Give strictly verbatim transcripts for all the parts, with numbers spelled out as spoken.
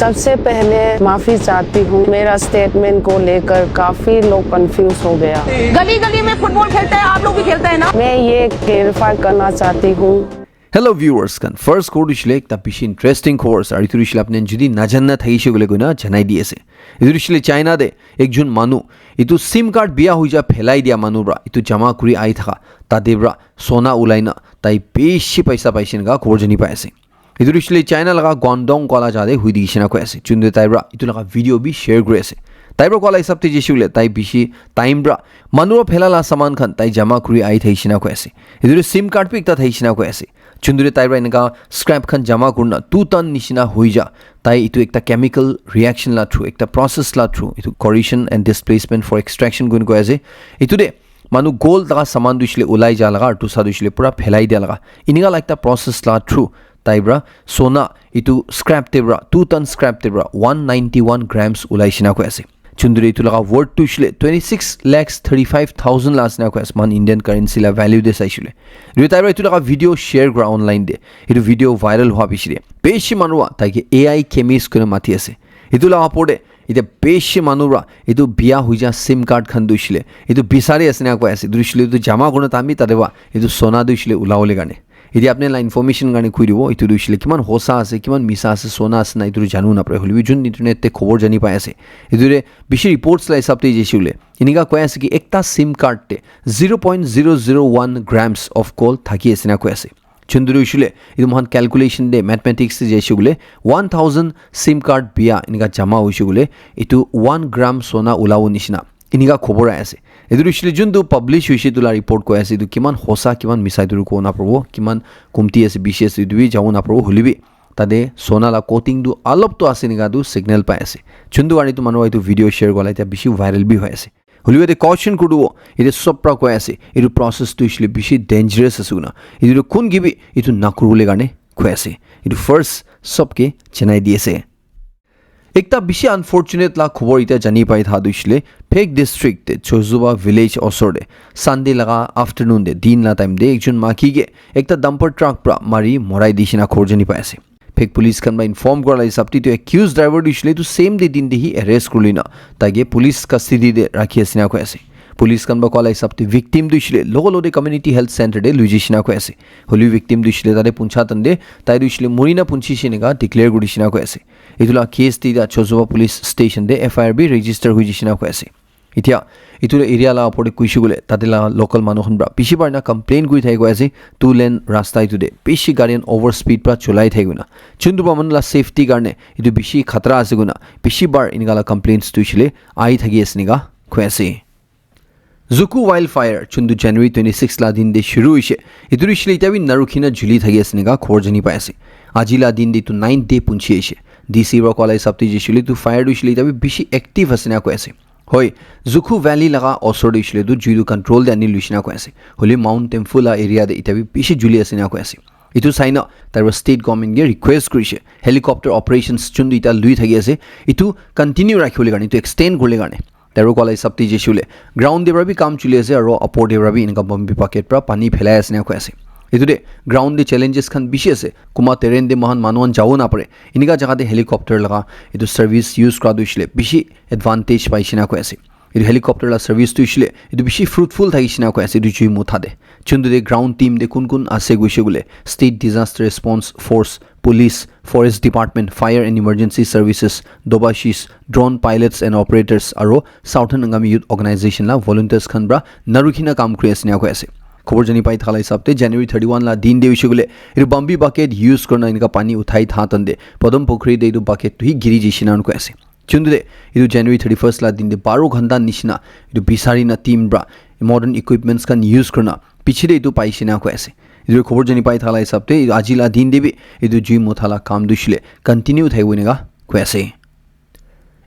सबसे पहले माफी चाहती हूँ, मेरा स्टेटमेंट को लेकर काफी लोग कंफ्यूज हो गया। गली गली में फुटबॉल खेलते हैं, आप लोग भी खेलते हैं ना? मैं ये क्लेरिफाई करना चाहती हूँ। Hello viewers khan, first khobor tu hoishe le ekta bishi interesting khobor ase, aru etu tu hoishe le apni khan jodi najana thakishe koile koina janai di ase. Etu tu hoishe le China te ekjon manu etu sim card biya hoi ja phelai dia manu para etu jama kuri ahi thaka tate para sona ulai na tai bishi paisa paise enika khobor jani pai ase. Etu tu hoishe le China laga Guangdong koa la jaga te hui dikhi shina koi ase. Chun tu tai para etu laga video bi share kuri ase. Tai para koa la hisab te jaise koile tai bishi time para manu para phela la saman khan tai jama kuri ahi thakishe na koi ase. Etu tu sim card bi ekta thakishe na koi ase. Chunduri tai para enika scrap khan jama kurina two ton nishina hoi ja. Tai etu ekta chemical reaction la through, ekta process la through, etu corrosion and displacement for extraction koi koi ase. Etu te manu gold laga saman tu hoishe le ulai ja laga, aru tu sa tu hoishe le pura phelai dia laga. Enika la ekta process la through tai para sona etu scrap te para, two ton scrap te para one ninety one grams ulai shina koi ase. Chunduri etu laga worth tu hoishe le twenty six lakhs thirty five thousand la ase na koi ase, man Indian currency la value te saishe le. Etu tai para etu laga video share kura online te. Etu video viral hua piche te bishi manu para tai ke A I chemist koi na mati ase. Etu laga opor te etia bishi manu para etu biya hoi ja sim card khan tu hoishe le etu bisari ase na koi ase. Etu hoishe le etu jama kurina tai bi tate para etu sona tu hoishe le ulabole karne. Etia apni la information karne koi dibo, etu tu hoishe le kiman hosa ase, kiman misa ase, sona ase na, etu tu janibo na pare. Hoile bi jun internet te khobor jani pai ase, etu te bishi reports la hisab te jaise koile enika koi ase ki ekta sim card te zero point zero zero one grams of gold thaki ase na koi ase. Chunduri hoishe le etu moikhan calculation te, mathematics te jaise koile one thousand sim card biya enika jama hoishe koile etu one gram sona ulabo nishina enika khobor ahi ase. Etu tu hoishe le juntu publish hoishe etu la report koi ase, etu kiman hosa, kiman misa, etu tu kobo na paribo, kiman kumti ase, bishi ase, etu bi jabo na paribo, hoile bi tate sona la coating tu alop tu ase enika tu signal pai ase. Juntu karne etu manu para etu video share kura la etia bishi viral bi hoi ase. Hoile bi yate caution kuri dibo, yate sob para koi ase, etu process tu hoishe le bishi dangerous ase koina. Etu tu kun ke bi etu na kuribole karne koi ase. Etu first sob ke janai di ase. Ekta bishi unfortunate la khobor etia jani pai tha tu hoishe le, Phek district te Chozuba village osor te Sunday laga afternoon te, din la time te ekjon maki ke ekta dumper truck para mari morai di shina khobor jani pai ase. Phek police khan para inform kura la hisab te etu accused driver tu hoishe le etu same day din te hi arrest kuri loi na tai ke police custody te rakhi ase na koi ase. Police khan para koa la hisab te victim tu hoishe le logo logo te community health center te loi jai shina koi ase. Hoile bi victim tu hoishe le tate puncha tan te tai tu hoishe le muri na punchi she enika declare kuri shina koi ase. Etu la case te etia Chozuba police station te F I R bi register hoi jai shina koi ase. Etia etu la area la opor te koishe koile tate la local manu khan para bishi bar na complain kuri thaki koi ase, two lane rasta etu te bishi gari khan over speed para cholai thaki koina. Juntu para manu la safety karne etu bishi khatra ase koina bishi bar enika la complaints tu hoishe le ahi thaki ase enika koi ase. Zuku wildfire juntu January twenty six la din te shuru hoishe, etu tu hoishe le etia bi na rukhi na juli thaki ase enika khobor jani pai ase. Aji la din te etu ninth day punchi ahishe. D C para koa la hisab te jaise koile etu fire tu hoishe le etia bi bishi active ase na koi ase. Hoi, Zuku Valley laga osor te hoishe le tu jui tu control te ani loi shina koi ase. Hoile Mount Temphu la area te etia bi bishi juli ase na koi ase. Etu sai na tai para state government ke request kurishe, helicopter operations juntu etia loi thaki ase, etu continue rakhi bole karne, etu extend kuri bole karne. Tai para koa la hisab te jaise koile ground te para bi kam chuli ase, aru upor te para bi enika bambi bucket para pani phelai ase na koi ase. Etu te ground te challenges khan bishi ase. Kunba terrain te moikhan manu khan jabo na pare. Enika jaga te helicopter laga etu service use kura tu hoishe le bishi advantage pai shina koi ase. Etu helicopter la service tu hoishe le etu bishi fruitful thaki shina koi ase etu jui motha te. Juntu te ground team te kun kun ase koishe koile, State Disaster Response Force, Police, Forest Department, Fire and Emergency Services, Dobashis, drone pilots and operators, aru Southern Angami Youth Organization la volunteers khan para na rukhi na kam kuri ase na koi ase. Khobor jani pai thaka la hisab te January thirty one la din te hoishe koile etu bambi bucket use kurina enika pani uthai tha tan te Padam Pukhri te etu bucket tu hi giri jaise na koi ase. Juntu te etu January thirty first la din te baro ghanta nishina etu bisari na team para modern equipments khan use kurina piche te etu paise na koi ase. Etu khobor jani pai thaka la hisab te etu aji la din te bi etu jui motha la kam tu hoishe le continue thaki bo enika koi ase.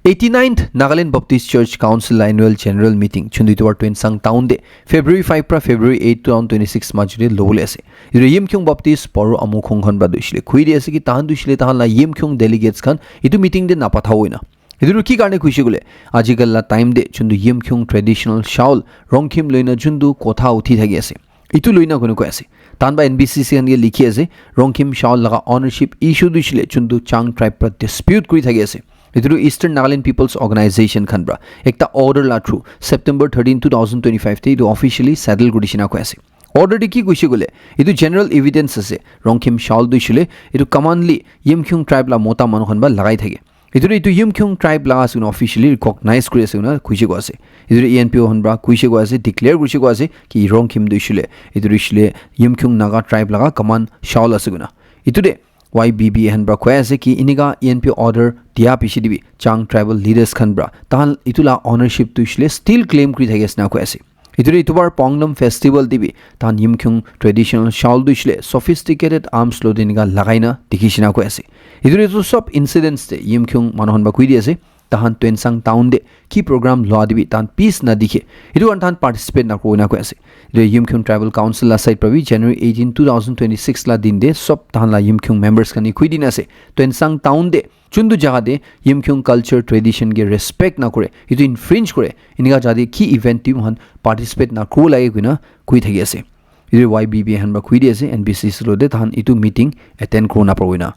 Eighty ninth Nagaland Baptist Church Council la annual general meeting juntu etu bar Tuensang town te February five para February eight two thousand twenty six majute lobole ase. Etu Yimkhiung Baptist Paro Amukhong khan para tu hoishe le koi di ase ki tahan tu hoishe le tahan la Yimkhiung delegates khan etu meeting te napatha hoina. Etu tu ki karne koishe koile, ajikal la time te juntu Yimkhiung traditional shawl Rongkhim loina juntu kotha uthi thaki ase, etu loina koina koi ase. Tahan ba N B C C khan ke likhi ase, Rongkhim Shawl laga ownership issue tu hoishe le chuntu Chang tribe pra dispute kuri thaki ase. Etu tu Eastern Nagaland People's Organization khan pra ekta order la through September thirteen, two thousand twenty-five te etu officially settle kuri dishina koi ase. Order te ki koishe koile, etu general evidence ase, Rongkhim Shawl tu hoishe le etu commonly Yimkhiung tribe la mota manu khan pra lagai thake. Etu tu etu Yimkhiung tribe la ase koina officially recognize kuri ase koina koishe koi ase. Etu tu E N P O khan pra koishe koi ase, declare koishe koi ase ki Rongkhim tu hoishe le, etu tu hoishe le Yimkhiung Naga tribe laga common shawl ase koina. Etu te Y B B A khan pra koi ase ki enika E N P O order dia piche te bi Chang tribal leaders khan pra tahan etu la ownership tu hoishe le still claim kuri thaki ase na koi ase. Etu tu etu bar Pongnam festival te bi tahan Yimkhiung traditional shawl tu hoishe le sophisticated arms lo te enika lagai na dikhi shina koi ase. Etu tu etu sob incidents te Yimkhiung manu khan pra koi di ase, tahan Tuensang town te ki program lua te bi tahan peace na dikhe. Etu karne tahan participate na kuri na koi ase. Etu Yimkhiung Tribal Council la side pra bi January eighteen, two thousand twenty-six la din te sob tahan la Yimkhiung members khan ke koi dina ase, Tuensang town te chuntu jaga te Yimkhiung culture tradition ke respect na kore, etu infringe kore, enika jaga te ki event te bi moikhan participate na kuribo lage koina koi thaki ase. Etu Y B B A khan pra koi di ase, N B C C lo te tahan etu meeting attend kuribo na paribo koina.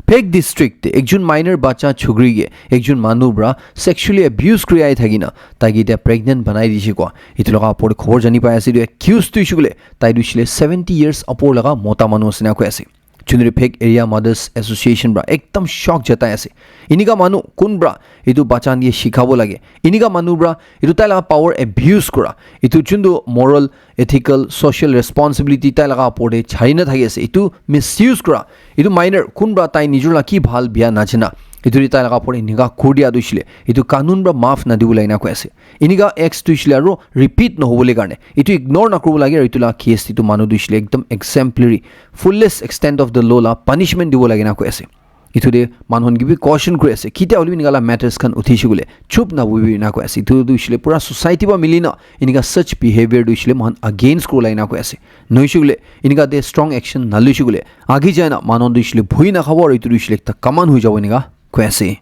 Phek district te ekjon minor bacha chukri ke ekjon manu pra sexually abuse kuri ahi thaki na tai ke etia pregnant banai dishe koa etu laga opor te khobor jani pai ase. Etu accused tu hoishe koile tai tu hoishe le seventy years upor laga mota manu ase na koi ase. Chundri Phek Area Mothers Association pra ekdam shock jatai ase. Enika manu kun pra etu bacha khan ke shikhabo lage? Enika manu pra etu tai laga power abuse kura, etu chuntu moral, ethical, social responsibility tai laga opor te chari na thaki ase, etu misuse kura, etu minor kun pra tai nijor la ki bhal bia najana, etu te tai laga opor te enika kuri dia tu hoishe le etu kanun pra maaf na dibo lage na koi ase. Enika acts tu hoishe le aro repeat na hobo le karne, etu ignore na kuribo lage, aro etu la case etu manu tu hoishe le ekdam exemplary, fullest extent of the law la punishment dibo lage na koi ase. Etu te manu khan ke bi caution kuri ase, ketia hoile bi enika la matters khan uthi she koile chup na bohibi na koi ase. Etu tu hoishe le pura society pra mili na enika such behavior tu hoishe le moikhan against kuribo lage na koi ase. Nohoishe koile enika te strong action na loishe koile age jai na manu khan tu hoishe le bohi na khabo, aro etu tu hoishe le ekta common hoi jabo enika koi ase.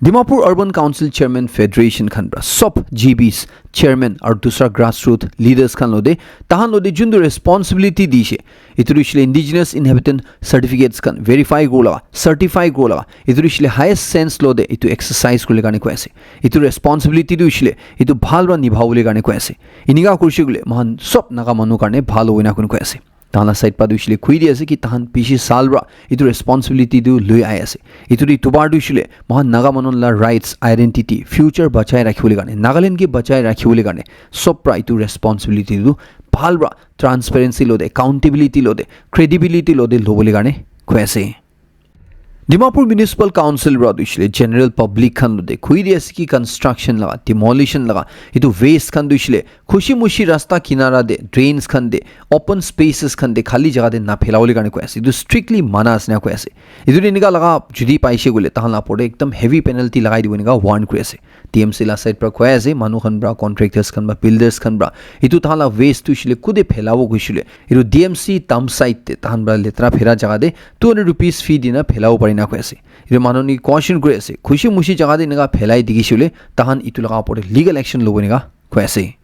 Dimapur Urban Council Chairman Federation khan pra sob G Bs, chairman aru dusra grassroot leaders khan lo te, tahan lo te juntu responsibility dishe, etu tu hoishe le indigenous inhabitant certificates khan verify kuribo laga, certify kuribo laga, etu tu hoishe le highest sense lo te etu exercise kuribole karne koi ase. Etu responsibility tu hoishe le etu bhal pra nibhabole karne koi ase. Enika kurishe koile moikhan sob Naga manu karne bhal hobo ena koi ase. Tahan la side pa tu hoishe le koi di ase ki tahan bishi saal pra etu responsibility tu loi ahi ase. Etu tu etu bar tu hoishe le moikhan Naga manu la rights, identity, future bachai rakhibole karne, Nagaland ke bachai rakhibole karne sob pra etu responsibility tu bhal pra transparency lo te, accountability lo te, credibility lo te lobole karne koi ase. Dimapur Municipal Council pra tu hoishe le general public khan lo te koi di ase ki construction laga, demolition laga, etu waste khan tu hoishe le khushi mushi rasta kinara te, drains khan te, open spaces khan te, khali jaga te na phelabole karne koi ase. Etu strictly mana ase na koi ase. Etu tu enika laga jodi paishe koile tahan la opor te ekdam heavy penalty lagai dibo enika warn kuri ase. T M C la side pra koi ase, manu khan pra, contractors khan pra, builders khan pra, etu tahan la waste tu hoishe le kute phelabo koishe le, etu D M C dump site te tahan pra letra phera jaga te two hundred rupees fee dina phelabo pare na koi ase. Etu manu ni caution kuri ase, khushi mushi jaga te enika phelai dikhishe koile tahan etu laga opor te legal action lobo enika koi ase.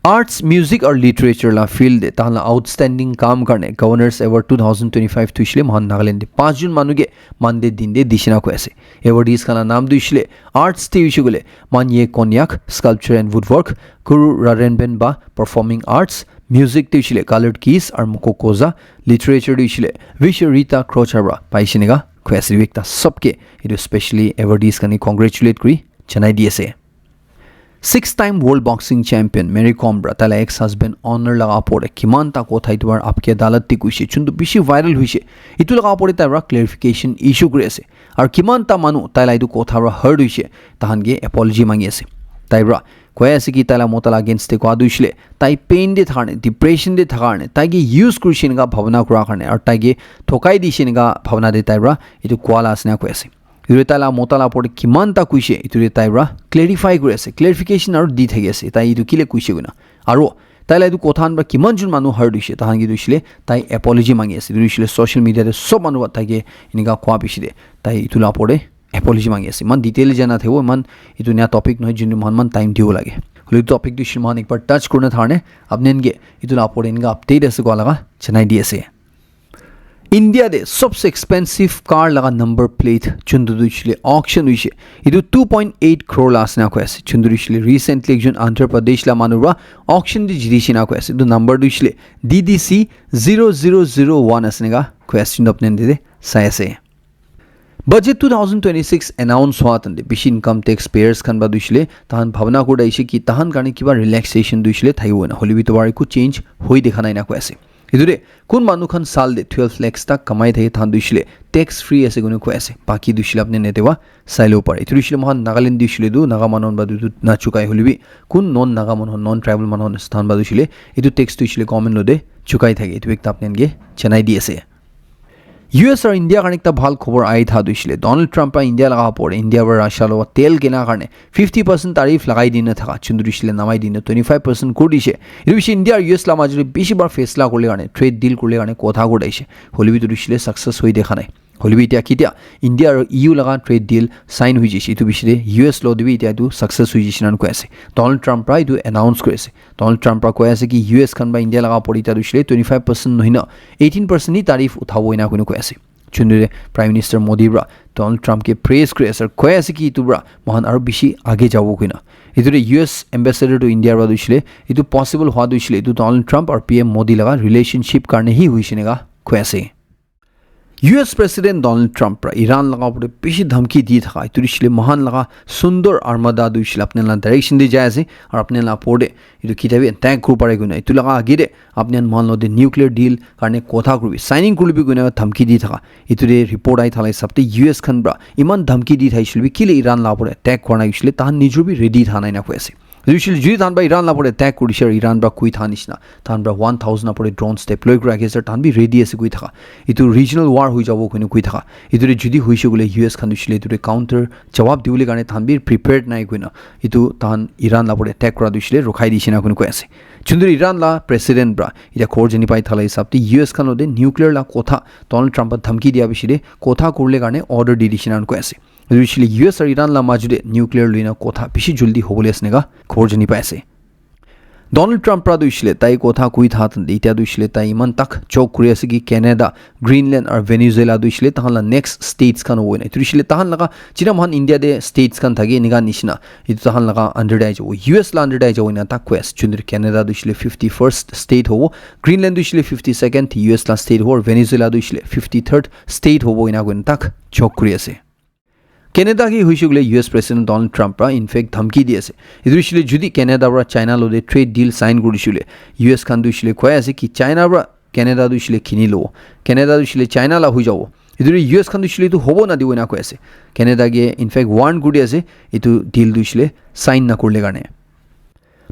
Arts, music aru literature la field te tahan la outstanding kam karne Governor's Award two thousand twenty-five tu hoishe le moikhan Nagaland te panch jon manu ke Monday din te dishe na koi ase. Awardees khan la naam tu hoishe le arts te hoishe koile Manye Konyak, sculpture and woodwork, Kuru Rarenben Ba, performing arts, music te hoishe le Colored Keys aru Moko Koza, literature te hoishe le Visharita Krochar pra paishe enika koi ase. Etu ekta sob ke etu specially awardees khan ke congratulate kuri janai di ase. Six time world boxing champion Mary Kom pra tai la ex husband Honor laga opor te kiman ta kotha etu bar Aap Ki Adalat te koishe, juntu bishi viral hoishe. Etu laga opor te tai pra clarification issue kuri ase. Aru kiman ta manu tai la etu kotha pra hurt hoishe, tahan ke apology mangi ase. Tai pra koi ase ki tai la mota la against te koa tu hoishe le tai pain te thaka karne, depression te thaka karne, tai ke use kurishe enika bhabna kura karne, aru tai ke thokai dishe enika bhabna te tai pra etu koa la ase na koi ase. Etu te tai la mota la opor te kiman ta koishe, etu te tai pra clarify kuri ase, clarification aru di thaki ase, tai etu kile koishe koina. Aru tai la etu kotha khan pra kiman jon manu hurt hoishe, tahan ke tu hoishe le tai apology mangi ase. Etu tu hoishe le social media te sob manu pra tai ke enika koa piche te tai etu la opor te apology mangi ase. Iman detail jana thakibo, iman etu nia topic nohoi, juntu moikhan iman time dibo lage. Hoile topic tu shimhan ekbar touch kurina tharne apni ke itu la opor enga update ase koa laga janai di ase. India de sobse expensive car laga number plate chundu du shile auction huishe. Itu two point eight crore la asina koi ase. Chundu du shile recently ekjon Andhra Pradesh la manu ra auction di jiri shina koi ase. Itu number du shile D D C zero zero zero one asina ga koi ase. Chundu apne de sai ase. Budget two thousand twenty-six announce hua tante bishi income tax payers khan ba dushile tahan bhabna kura daishe ki tahan karne kiba relaxation dushile thaibo na, hoilebi tobar eku change hoi dekha nai na koi ase. Etu de kun manu khan sal de twelve lakhs tak kamai thake tahan dushile tax free ase koina koi ase, baki dushile apne nete ba sai lo pare. Etu dushile mohan Nagaland dushile du Naga manu khan ba du na chukai, hoilebi kun non Naga manu khan, non tribal manu khan tahan ba dushile etu tax dushile government lo de chukai thake, etu ekta apne ke janai di ase. U S aru India karne ekta bhal khobor ahi tha dushile Donald Trump pra India laga opor India pra Russia lo tel kina karne fifty percent tariff lagai dina thaka chundu dushile namai dina twenty five percent kur dishe. Etu bishi India aru U S la majuri bishi bar faisla kurle karne, trade deal kurle karne kotha kur daishe. Hoilebi tu dushile success hoi dekha nai. Hoilebi itia kitia India aru E U laga trade deal sign hoi jishe, etu bishi de U S lo de bi itia etu success hoi jishe nan koi ase. Donald Trump pra etu announce koi ase. Donald Trump pra koi ase ki U S khan ba India laga opor ita dushile twenty five percent nohina eighteen percent ni tariff uthabo ina koina koi ase. Chundu de Prime Minister Modi pra Donald Trump ke praise kuri ase, koi ase ki itu pra mohan aru bishi age jabo koina. Itu de U S ambassador to India pra dushile itu possible hua dushile itu Donald Trump aru P M Modi laga relationship karne hi huishe nega koi ase. U S President Donald Trump pra Iran laga opor de bishi dhamki di thaka, itu dushile mohan laga sundor armada dushile apne la direction de jai ase, aru apne la opor de itu kitia bi attack kuri pare koina, itu laga age de apne mohan lo de nuclear deal karne kotha kuribi, signing kuribi koina dhamki di thaka. Itu de report ahi thala hisab de U S khan pra iman dhamki di thaisile bi kile Iran la opor de attack kora nai hoisile tahan nijor bi ready tha nai na koi ase. Usually jodi tahan pra Iran la opor attack kurishe aru Iran pra kui tha nishina tahan pra one thousand opor drones deploy kuri rakhi ase, tahan bi ready ase kui thaka. Itu regional war hoi jabo koina kui thaka. Itu de jodi hoishe koile U S khan usually itu de counter jawab dibole karne tahan bi prepared nai koina itu tahan Iran la opor attack kura usually rokhai dishe na koina koi ase. Chundur Iran la president pra ita khobor jani pai thala hisab de U S khan lo de nuclear la kotha Donald Trump pra dhamki dia bishi de kotha kurle karne order di dishe na koi ase. Usually U S aru Iran la maju de nuclear luina kotha bishi juldi hobole ase nega khobor jani pai ase. Donald Trump pra du ishile tai kotha kui tha tante, itia du ishile tai iman tak joke kuri ase ki Canada, Greenland aru Venezuela du ishile tahan la next states khan hobo na. Itu ishile tahan laga jina mohan India de states khan thake enika nishina, itu tahan laga under de ahi jabo, U S la under de ahi jabo ina tak koi ase. Chundur Canada du ishile fifty first state hobo, Greenland du ishile fifty second U S la state hobo, Venezuela du ishile fifty third state hobo ina koina tak joke kuri ase. Canada ke hoishe koile U S President Donald Trump pra in fact dhamki di ase. Etu hoishe koile jodi Canada pra China lo de trade deal sign kuri dishe koile U S khan tu hoishe koile koi ase ki China pra Canada tu hoishe koile khini lobo. Canada tu hoishe koile China la hoi jabo. Etu U S khan tu hoishe koile etu hobo na dibo ena koi ase. Canada ke in fact warn kuri di ase etu deal tu hoishe koile sign na kurile karne.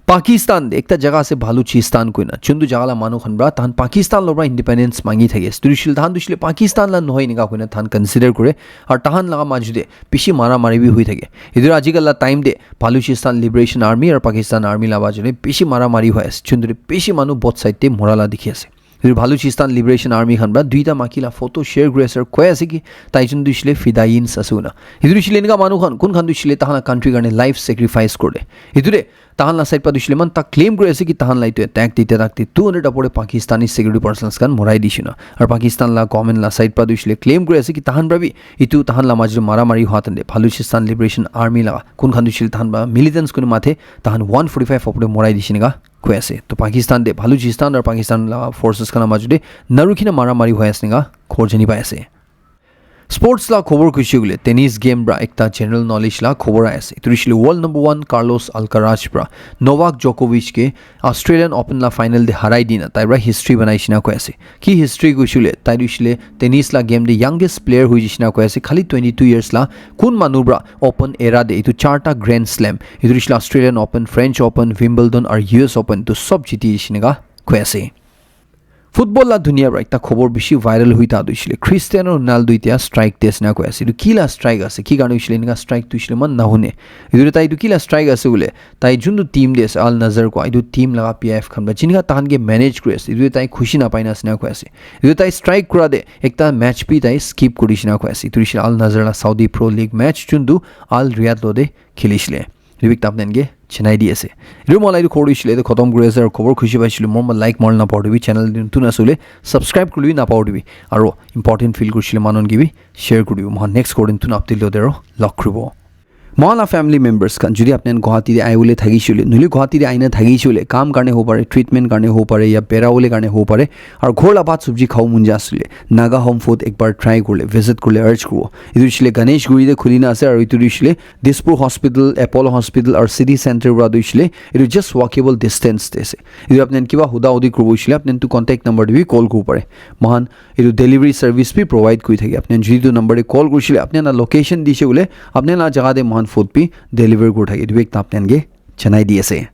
Pakistan de ekta jaga ase Baluchistan koina, juntu jaga la manu khan pra tahan Pakistan lo pra independence mangi thaki ase. Tu hoishe koile tahan tu hoishe koile Pakistan la nohoi enika koina tahan consider kure, aru tahan laga maju de bishi mara mari bi hui thake. Etu ajikal la time de Baluchistan Liberation Army aru Pakistan Army la maju de bishi mara mari hoi ase. Juntu de bishi manu both side de mora la dikhi ase. Etu Baluchistan Liberation Army khan pra duita maki la photo share kuri ase aru koi ase ki tai jun tu hoishe koile fidayins ase koina. Etu hoishe koile enika manu khan kun khan tu hoishe koile tahan la country karne life sacrifice kure de. Etu de tahan la side pra tu hoishe koile eman tak claim kuri ase ki tahan la etu attack te tak te two hundred upor de Pakistani security personnel khan morai dishe koina. Aru Pakistan la government la side pra tu hoishe koile claim kuri ase ki tahan pra bi etu tahan la maju de mara mari hua tante Baluchistan Liberation Army la kun khan tu hoishe koile tahan pra militants koina mathe tahan one forty five upor de morai dishe enika koi ase. To Pakistan de Baluchistan aru Pakistan la forces khan la maju de narukhi na mara mari hoi ase enika khobor jani pai ase. Sports la khobor kuishe koile tennis game pra ekta general knowledge la khobor ahi ase. Etu hoishe koile world number one Carlos Alcaraz pra Novak Djokovic ke Australian Open la final de harai dina tai pra history banai shina koi ase. Ki history kuishe koile tai tu hoishe koile tennis la game de youngest player hoi jishe na koi ase. Khali twenty two years la kun manu pra Open era de etu charta Grand Slam, etu hoishe koile Australian Open, French Open, Wimbledon aru U S Open tu sob jiti jishe enika koi ase. Football la dunia pra ekta khobor bishi viral hui tha tu hoishe koile Cristiano Ronaldo itia strike de ase na koi ase. Etu ki la strike ase, ki karne hoishe koile enika strike tu hoishe koile eman nahune. Etu de tai etu ki la strike ase koile tai juntu team de ase Al Nassr koi etu team laga P I F khan pra jinika tahan ke manage kuri ase etu de tai khushi na pai na ase na koi ase. Etu de tai strike kura de ekta match bi tai skip kuri dishe na koi ase. Etu hoishe koile Al Nassr la Saudi Pro League match juntu Al Riyadh lo de kheli shile. Etu bhi ekta apni khan ke janai di ase. Etu moi la etu khobor hoishe le etu khotom kuri ase, aru khobor khushi paishe le moi like mari na pahori dibi, channel te notun ase le subscribe kuri na pahori dibi, aru important feel kurishe le manu khan ke bi share kuri dibi. Moi next khobor te notun update lote aru log kuribo. Moi la family members khan, jodi apni khan Guwahati te ahi bole thakishe le, nohole Guwahati te ahi na thakishe le, kam karne hobo pare, treatment karne hobo pare, ya bera bole karne hobo pare, aru ghor la bhat sabji khabo mon jai ase le, Naga Home Food ekbar try kurle, visit kurle urge kuribo. Etu hoishe le Ganeshguri te khuli na ase, aru etu hoishe le Dispur Hospital, Apollo Hospital aru City Center para tu hoishe le etu just walkable distance te ase. Etu apni khan kiba huda hudi kuribo hoishe le apni khan tu contact number te bi call kuribo pare. Moi khan etu delivery service bi provide kuri thake. Apni khan jodi etu number te call kurishe le apni khan la location dishe koile apni khan la jaga te moi khan food bi deliver kuri thake. Etu bi ekta apni khan ke janai di ase.